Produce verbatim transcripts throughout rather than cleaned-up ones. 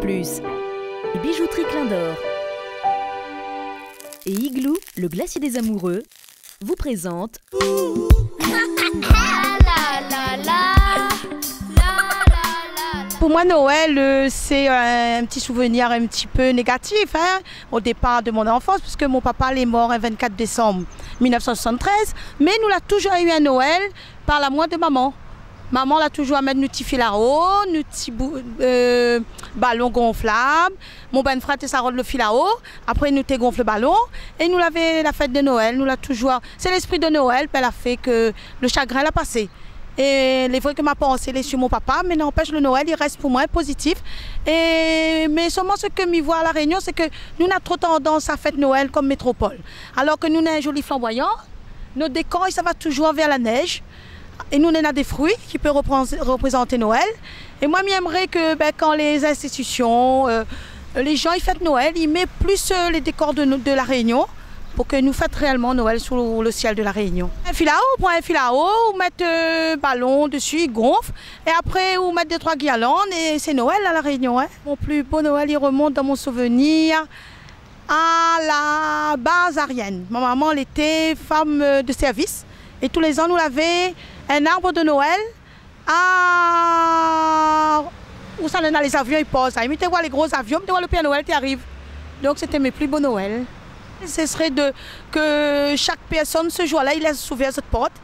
Plus, les bijouteries Clin d'Or et Igloo, le glacier des amoureux, vous présente Pou moin, Noèl, euh, sé in ti souvenir in ti pé négatif, hein, o dépar de mon anfans, puiske mon papa lé mor in vinn-kat désanm mil nèf san soisann-trèz, mé nou la toujour u in Noèl par lamoin de momon. Momon la toujour amèn nout ti filao, nout ti bou-, euh, balon gonflab. Mon bèl frèr té sa rod lo filao, apré nou té gonf lo balon, é nou lavé la fèt de Noèl, nou la toujour, sé léspri de Noèl, bin, la fé ke lo shagrin la pasé. É lé vré ke ma pansé lé su mon papa, mé nanpèsh, lo Noèl, li rès pou moin pozitif. É, mé solman, sak mi voi La Rényon, sé ke nou na tro tandans a fèt Noèl kom métropol. Alor ke nou néna in zoli flanboyan, nout dékor, sa va toujour vèr la nèj. É nou néna dé frui ki pé repréz-, reprézant Noèl. É moin, mi èmré ke, bin, kan lé zinstitision, euh, lé jan i fèt Noèl, i mèt plis, euh, lé dékor de no-, de La Rényon, pou ke nou fèt réèlman Noèl sou lo sièl de La Rényon. In filao, pran in filao, ou mèt, euh, balon dési, i gonf, é apré, ou mèt dé-troi girlann, é sé Noèl a La Rényon, hein. Mon pli bo Noèl, i remont dan mon souvenir a la baz aryèn. Mon momon, lété fanm, euh, de sèrvis. É tou lé zan, nou lavé in arb de Noèl a, ousa néna lé zavion i poz la. É mi té voi lé gro zavion, mi té voi lo Pèr Noèl té ariv. Donk, sété mé pli bo Noèl. Sé sré de, ke shak pèrsone, se zour-la, i lès ouvèr zot port.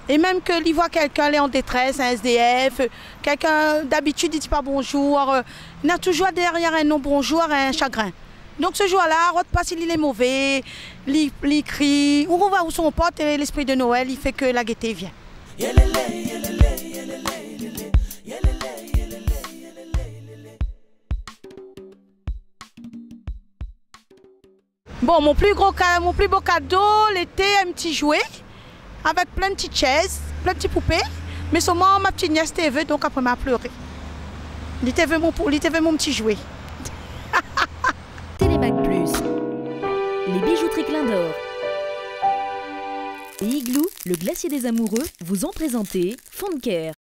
É mèm ke li voi kèlkin lé an détrès, in S D F, kèlkin, dabitid, i di pa bonjour, euh, na toujour dèryèr in non bonjour, in shagrin. Donk, se zour-la, rod pa si li lé mové, li, li kri, ou va ou son port, é léspri de Noèl, i fé ke la gété i vien. Bon, mon pli gro ka-, mon pli bo kado, lété in ti zoué. Avèk plin ti shèz, plin ti poupé, mé solman ma ti nyès té vé, donk apré ma pléré. Li té vé mon pou-, li té vé mon ti zoué. Télémac Plus, les bijouteries Clin d'Or et Igloo, le glacier des amoureux, vous ont présenté Fondcare.